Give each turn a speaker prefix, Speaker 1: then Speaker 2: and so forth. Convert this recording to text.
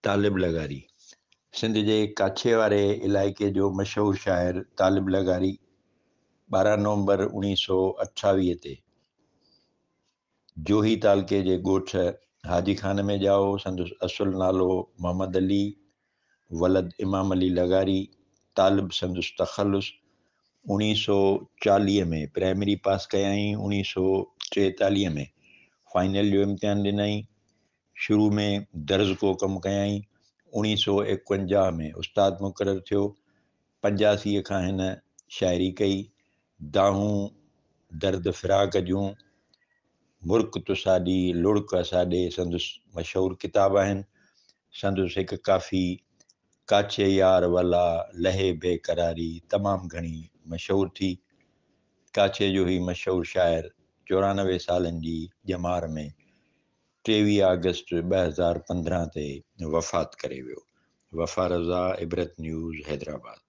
Speaker 1: طالب لغاري، سنڌ جي ڪاڇي واري علائقي جو مشهور شاعر طالب لغاري 12 نومبر 1928 تي جوهي تعلقي جي ڳوٺ حاجي خان ۾ ڄائو. سندس اصل نالو محمد علي ولد امام علي لغاري، طالب سندس تخلص. 1940 ۾ پرائمري پاس ڪيائين. 1943 ۾ فائنل جو امتحان ڏنائين. شروع ۾ درزڪو ڪم ڪيائين. 1951 ۾ استاد مقرر ٿيو. 85 کان هن شاعري ڪئي. دانهون درد فراق جون، مرڪ تساڏي لڙڪ اساڏي سندس مشهور ڪتاب آهن. سندس هڪ ڪافي ڪاڇي يار ولا لهي بي قراري تمام گهڻي مشهور ٿي. ڪاڇي جو هي مشهور شاعر 94 سالن جي ڄمار ۾ 23 آگسٽ 2015 تي وفات ڪري ويو. وفا رضا، عبرت نيوز، حيدرآباد.